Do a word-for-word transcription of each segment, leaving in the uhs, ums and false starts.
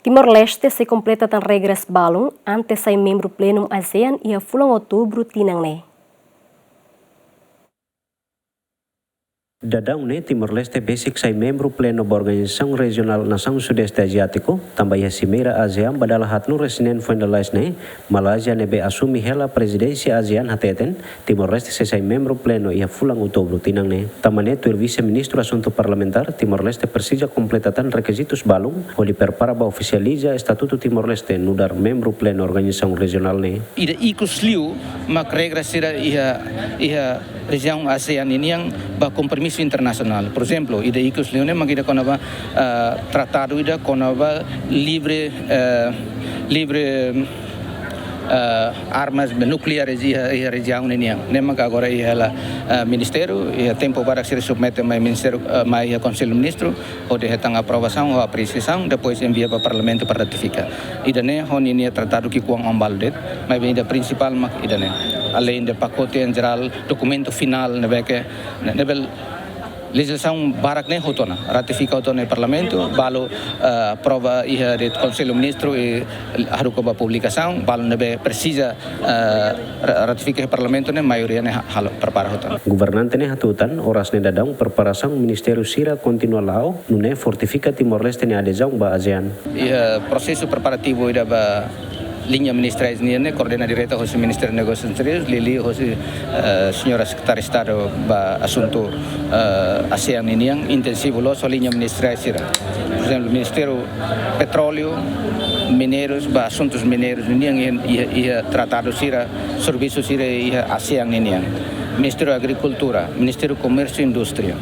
Timor-Leste sei kompleta tan regras balun antes sai membru plenu ASEAN iha fulan Outubru tinan ne'e. Daudaun ne'e, Timor-Leste besik sai membru plenu ba Organizasaun Rejionál Nasaun Sudeste Aziátiku, tanba iha Simeira ASEAN ba dala haatnulu-resin-neen foin lalais ne'e, Malázia ne'ebé asume hela prezidénsia ASEAN hateten, Timor-Leste sei sai membru plenu iha fulan Outubru tinan ne'e. Tanba ne'e, tuir Vise-Ministru Asuntu Parlamentár, Timor-Leste presiza kompleta tan rekizitus balun, hodi prepara ba ofisializa estatutu Timor-Leste nu'udar membru plenu organizasaun rejionál ne'e. Ida ikus liu mak regra sira iha, iha rejiaun ASEAN ninian ba kompromisu internasionál. Por ezemplu, ida ikus liu ne'e mak ida kona-ba, ah, tratadu ida kona-ba livre, eh, livre, eh, armas nukleares iha, iha rejiaun ninian. Ne'e mak agora iha hela, eh, ministériu, iha tempu badak sira submete mai ministériu, eh, mai iha Konsellu Ministru, hodi hetan aprovasaun ou apresiasaun, depois envia ba Parlamentu para ratifika. Ida-ne'e ho ninia tratadu ki'ikoan oan balu de'it, maibé ida prinsipál mak ida-ne'e. Aleinde pakote en jerál, dokumentu finál ne'ebé ke, ne-, ne'ebé lejizlasaun barak ne'e hotu ona, ratifika hotu ona iha Parlamentu, balu, eh, aprova iha de'it Konsellu Ministru i haruka ba publikasaun, balu ne'ebé presiza, eh, ra-, ratifika iha Parlamentu ne'e maioria ne'e ha-, halo, prepara hotu ona. Governante ne'e hatutan, oras ne'e daudaun preparasaun ministériu sira kontinua la'o, nune'e fortifika Timor-Leste nia adezaun ba ASEAN. Iha prosesu preparativu ida ba liña ministeriais nian ne'e koordena direta hosi Ministériu Negósius Estranjeirus, liuliu hosi, eh, señora Sekretária Estadu ba Asuntu, eh, ASEAN ninian, intensivu loos ho liña ministeriais sira. Por ezemplu, Ministériu Petróleu, Mineirus, ba asuntus mineirus ninian iha, iha, iha tratadu sira, servisu sira iha ASEAN ninian. Ministériu Agrikultura, Ministériu Komérsiu i Indústria,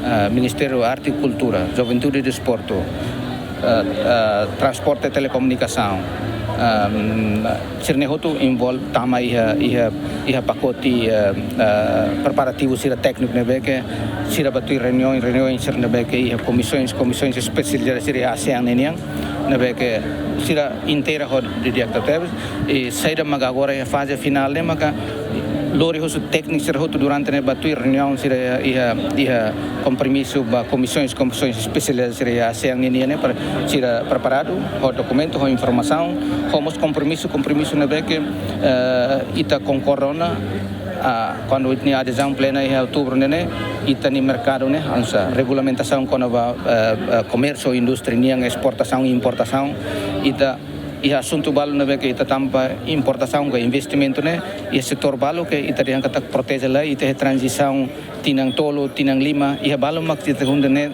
eh, Ministériu Arte i Kultura, Juventude i Desportu, eh, eh, Transporte i Telekomunikasaun, ehm, sira-ne'e hotu envolve tama iha, iha, iha pakote, eh, eh, preparativu sira tékniku ne'ebé ke sira bá tuir reuniaun, reuniaun sira ne'ebé ke iha komisaun, komisaun espesializada sira iha ASEAN ninian, ne'ebé ke sira inteira ho didi'ak tebes, i saida mak agora iha faze finál ne'e maka lori husi tékniku sira hotu durante ne'e bá tuir reuniaun sira iha, iha, iha kompromisu ba komisaun, komisaun espesializada sira iha ASEAN ninian ne'e para sira preparadu ho dokumentu, ho informasaun, ho mós kompromisu, kompromisu ne'ebé ke, eh, ita konkorda ona, ah, kuandu ita-nia adezaun plena iha Outubru ne'e ne'e, ita-nia merkadu ne'e, hanesan regulamentasaun kona-ba, eh, eh, komérsiu, indústria nian, esportasaun, importasaun, ita iha asuntu balu ne'ebé ke ita tanba importasaun ka investimentu ne'e, iha setór balu ke ita dehan katak proteje lai, ita iha tranzisaun tinan tolu, tinan lima, iha balu mak ita hunda ne'e,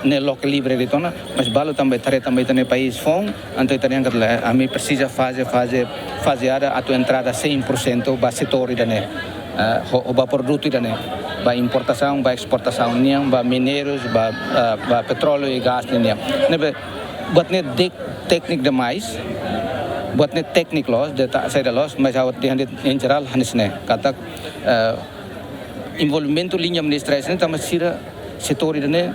ne'e loke livre de'it ona, mas balu tanba ita haree tanba ita-nia país foun, entaun ita dehan katak lae, ami presiza faze, faze, faze ida atu entrada cem por cento ba setór ida-ne'e, eh, ho, ho ba produtu ida-ne'e, ba importasaun, ba esportasaun nian, ba mineirus, ba, eh, ba petróleu i gás nian. Ne'ebé, buat ne'e de'it tékniku demais, buat ne'e tékniku loos, de'it saida loos, mas ha'u dehan de'it en jerál hanesan ne'e, katak, eh, envolvimentu liña ministeriais ne'e tanba sira setór ida-ne'e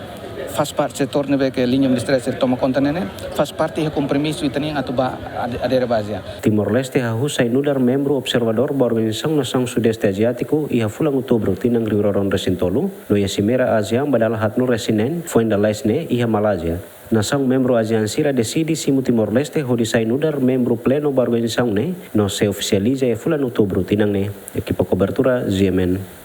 faz parte, setór ne'ebé ke liña ministeriais sira toma konta ne'e ne'e faz parte iha kompromisu ita-nian atu bá ade-, adere ba ASEAN. Timor-Leste hahú sai nu'udar membru observadór ba Organizasaun Nasaun Sudeste Aziátiku iha fulan Outubru tinan rihun rua ruanulu-resin-tolu, no iha Simeira ASEAN ba dala haatnulu-resin-neen foin lalais ne'e iha Malázia. Nasaun membru ASEAN sira deside simu Timor-Leste hodi sai nu'udar membru plenu ba organizasaun ne'e, no sei ofisializa iha fulan Outubru tinan ne'e. Ekipa kobertura, G M N.